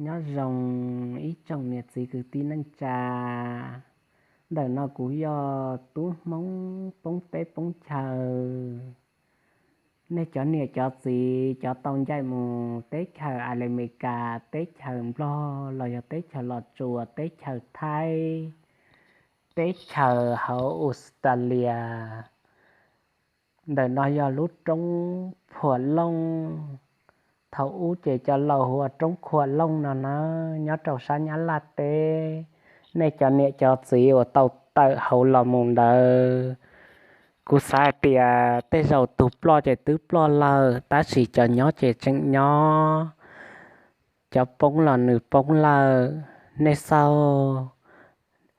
Nyob zoo ib tsoom niam txiv kwv tij neej tsa. Ntawm no kuv yog tub Hmoob poob teb poob chaw. Nej cov niam cov txiv cov tau ncaim mus teb chaws Amelikas, teb chaws Nplog los yog teb chaws Los Tsuas, teb chaws Thaib, teb chaws hauv Australia. Ntawm no yog lub roob Phuam Looj. Thaum ub ces cov laus hu ua roob Khuam Looj no na, nyob rau sab Nyab Laj teb. Nej cov niam cov txiv uas tau tawm hauv los mus ntawd, kuv xav hais tias tej zaum tus ploj ces twb ploj lawm, tab sis cov nyob ces tseem nyob. Cov poob los nws poob lawm. Nej xauj,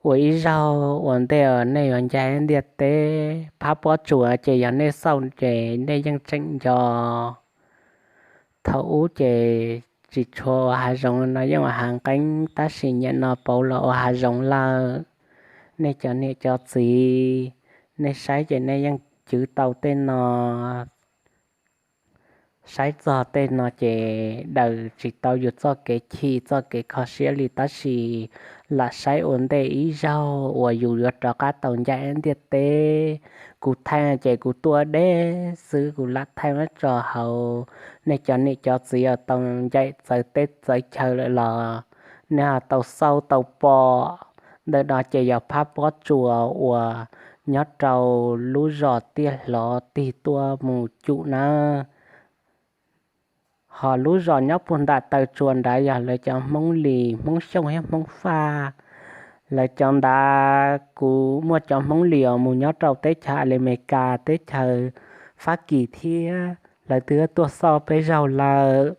ua ib zaug ua ntej nej yuav ncaim ntiaj teb phab pob tsuas ces yog nej xauj ces nej yeej tseem nco. Thaum ub ces tsis tshua ua hav zoov no, yeej ua hav nqeeb, tab sis nyem no pauv los ua hav zoov lawm. Nej cov niam cov txiv, nej saib ces nej yeej cwv tau tej no, saib txog tej no ces daws tsis tau yus txoj kev chim txoj kev kho siab li, tab sis lam saib ua ntej ib zaug uas yus yuav rov qab tau ncaim ntiaj teb. Kuv thaij ces kuv tuaj deb xwb, kuv lam thaij muab tso hauv. Nej cov niam cov txiv uas tau ncaim txawv teb txawv chaw lawm los nej ho tau xauj tau pom. Ntawm no ces yog phab pob tsuas uas nyob rau lub zos Tiaj Hlov tig tuaj mus cum nawb. Ho lub zos nyob puag nram taw tsua nrad yog lawv cov Hmoob Lis, Hmoob Xyooj thiab Hmoob Faj. Lawv cov ntawd kuv muaj cov Hmoob Lis uas mus nyob rau teb chaws Amelikas, teb chaws Fab Kis thiab, lawv twb tuaj xauj peb zaug lawm.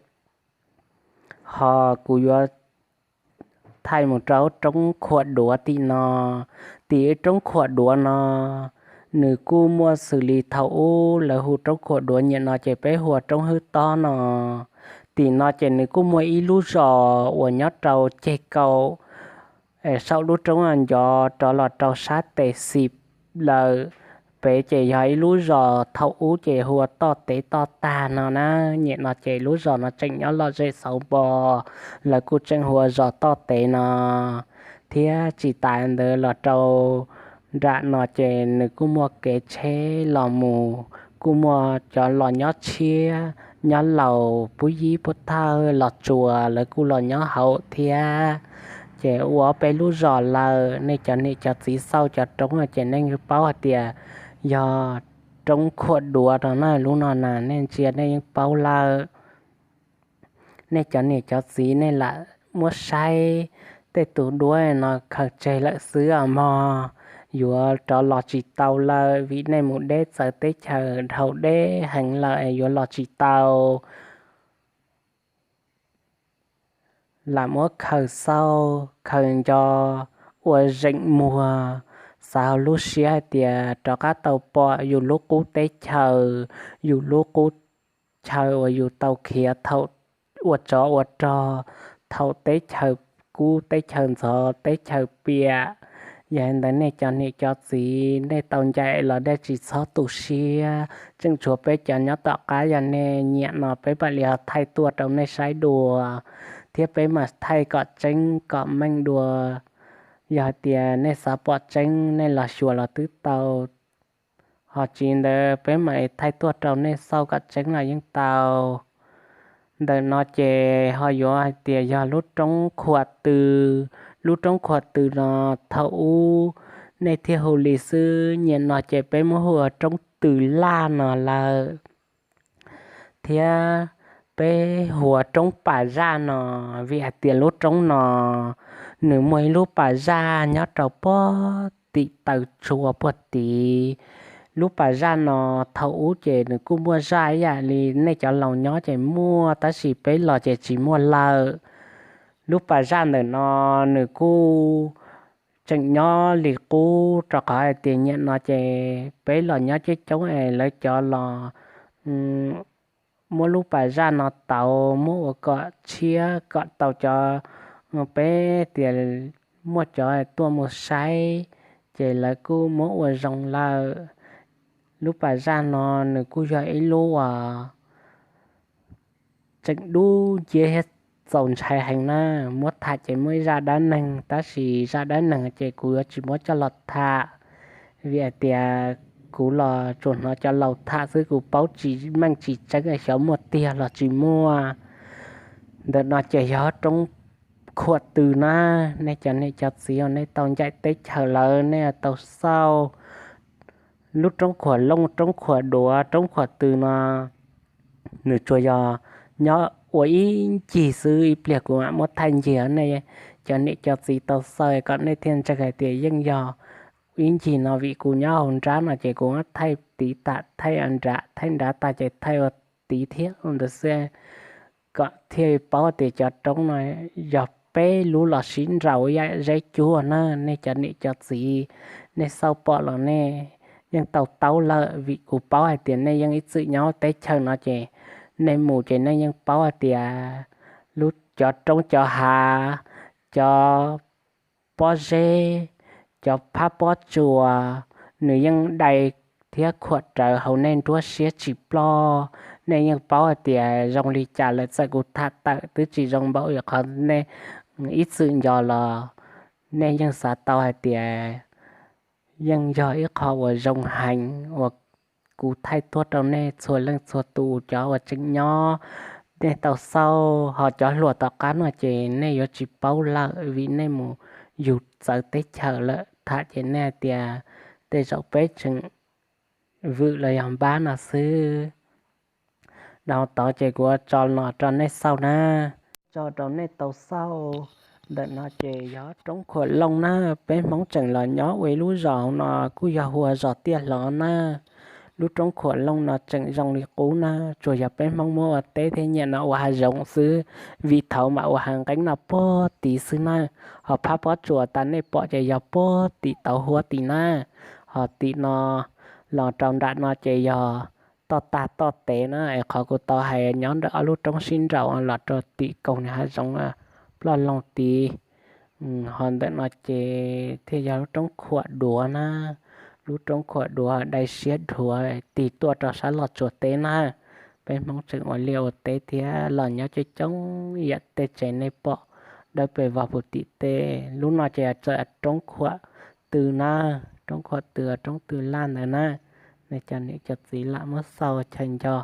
Ho kuv yuav thaij mus rau roob Khuam Duav tim no. Tim roob Khuam Duav no, nws kuj muaj xws li thaum ub lawv hu roob Khuam Duav, nyem no ces peb hu ua roob Hwb Tob no. Tim no ces nws kuj muaj ib lub zos uas nyob rau ceg kaum saum lub roob no ncov rov los rau sab tes xis lawm. Pem ces yog ib lub zos thaum ub ces hu ua Toj Tev Toj Tag no na. Nyem no ces lub zos no tseem nyob lom zem xauv npo, lawv kuj tseem hu ua zos Toj Tev no. Thiab tsis tas ntawd los rau nram no ces nws kuj muaj kev tsheb los mus, kuj muaj cov los nyob tshiab, nyob laus, puab yib puab thawj, Los Tsuas lawv kuj los nyob hauv thiab. Ces ua peb lub zos lawm. Nej cov niam cov txiv xauj cov roob no ces nej yeej paub hais tias yog roob Khuam Duav no na, lub no na nej ntsia nej yeej paub lawm. Nej cov niam cov txiv nej lam muab saib, tej tus duab no khaws tseg lawm xwb os mog. Yuav rov los tsis tau lawm vim nej mus deb txawv teb chaws dhau deb heev lawm es yuav los tsis tau. Lam muab khaws xauj khaws nco ua zeem muag, xav hauv lub siab hais tias rov qab tau pom yus lub qub teb chaws, yus lub qub chaw uas yus tau khiav thaum ua tsov ua rog, thaum teb chaws kub teb chaws ntxhov teb chaws piam. Yog li ntawd nej cov niam cov txiv nej tau ncaim los dej tsis txhob tu siab, tseem tshuav peb cov nyob tom qab, yog nej nyiam no peb mam li ho thaij tuaj rau nej saib dua, thiab peb mam thaij kom tseeb kom meej dua. Yog hais tias nej xav pom tseeb nej los xyuas los twb tau, ho tsis ntawd peb mam li thaij tuaj rau nej xauj kom tseeb los yeej tau. Ntawm no ces ho yuav hais tias yog lub roob Khuam Tw. Lub roob Khuam Tw no thaum ub nej thiaj hu li xwb, nyem no ces peb muab hu ua roob Tw Laj no lawm. Thiab peb hu ua roob Pas Zaj no, vim hais tias lub roob no nws muaj ib lub pas zaj nyob rau puag tim taw tsua puag tid. Lub pas zaj no thaum ub ces nws kuj muaj zaj ib yam li nej cov laus nyob ces muaj, tab sis peb los ces tsis muaj lawm. Lub pas zaj ntawm no nws kuj tseem nyob li qub, rau qhov hais tias nyem no ces peb los nyob coob coob es lawv cov los muab lub pas zaj no tauv, muab ua kom tshiab kom tau cov, peb tias muaj cov tuaj mus saib, ces lawv kuj muab ua zoo lawm. Lub pas zaj no nws kuj yog ib lub uas tseem dub nciab thiab txaus ntshai heev na. Muab tham ces muaj ib zaj dab neeg, tab sis zaj dab neeg ces kuv yuav tsis muab coj los tham, vim hais tias kuv los tsuas hnov cov laus tham xwb, kuv paub tsis meej tsis tseeb, xyov muaj tiag los tsis muaj. Ntawm no ces yog roob Khuam Tw na. Nej cov niam cov txiv uas nej tau ncaim teb chaws lawm nej tau xauj lub roob Khuam Looj, roob Khuam Duav, roob Khuam Tw no, nws tsuas yog nyob ua ib ncig xwb, ib pliag kuv mam muab thaij ncig nej cov niam cov txiv tau xauj kom nej thiaj ntseeg hais tias yeej yog ib ncig no, vim kuv nyob hauv nrab no ces kuv muab thaij tiv tam, thaij nram, thaij nrad tag ces thaij ua tiv thiab ua ntawd xwb, kom thiaj paub tias cov roob no yog peb lub los sib nraus ib yam zeb cuab na. Nej cov niam cov txiv, nej xauj pom los nej yeej tau taub lawm, vim kuv paub hais tias nej yeej ib txwm nyob teb chaws no ces nej mus ces nej yeej paub hais tias lub, cov roob cov hav, cov pob zeb, cov phab pob tsuas, nws yeej dai thiab khuam rawv hauv nej nruab siab tsis ploj. Nej yeej paub hais tias zoo li cas lawm, txawm kuv tham tawm twb tsis zoo npaum li qhov nej ib txwm nco los nej yeej xav tau hais tias yeej yog ib qho uas zoo heev uas kuv thaij tuaj rau nej txhua leej txhua tus cov uas tseem nyob, nej tau xauj, ho cov hluas tom qab no ces nej yuav tsis paub lawm vim nej mus yug txawv teb chaws lawm. Tham ces nej hais tias tej zaum peb tseem vwm los yog npab no xwb. Dhau tod ces kuv tso no rau nej xauj na, tso rau nej tau xauj. Ntawm no ces yog roob Khuam Looj na, peb Hmoob tseem los nyob ua ib lub zos no kuj yog hu ua zos Tiaj Hlo na. Lub roob Khuam Looj no tseem zoo li qub na, tsuas yog peb Hmoob muab ua teb thiab nyiam no ua hav zoov xwb, vim thaud mas ua hav nqeeb no puag tim xwb na. Ho phab pob tsuas tas nej pom ces yog puag tim tauv huab tim na. Ho tim no los rau nram no ces yog toj tag toj tes na, es qhov kuv tau hais nyob ntawm ob lub roob sib nraus los rau tim koog niag hav zoov ploj loog tid. Ho ntawm no ces thiaj yog lub roob Khuam Duav na. Lub roob Khuam Duav dai siab dhuav tig tuaj rau sab Los Tsuas teb na. Peb Hmoob tseem ua liaj ua teb thiab los nyob coob coob yam tej tsev nej pom dawb pes vog puv tim teb. Lub no ces txawm roob Khuam Tw na, roob Khuam Tw, roob Tw Laj ntawd na. Nej cov niam cov txiv lam muab xauj chaw nco.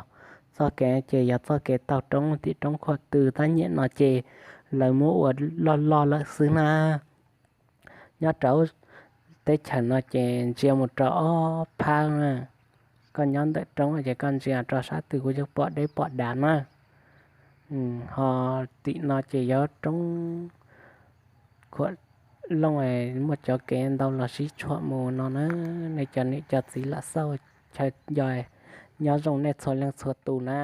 Txoj kev ces yog txoj kev taug roob tim roob Khuam Tw, tab nyiam no ces lawv muab ua loj loj lawm xwb na. Nyob rau teb chaws no ces ntsia mus rau ob phab na. Koj nyob ntawm roob ces koj ntsia rau sab twg kuj yeej pom deb pom dav na. Ho tim no ces yog roob Khuam Looj, muaj cov kev ntau los sib tshuam mus no na. Nej cov niam cov txiv lam xauj chaw nco, nyob zoo nej txhua leej txhua tus na.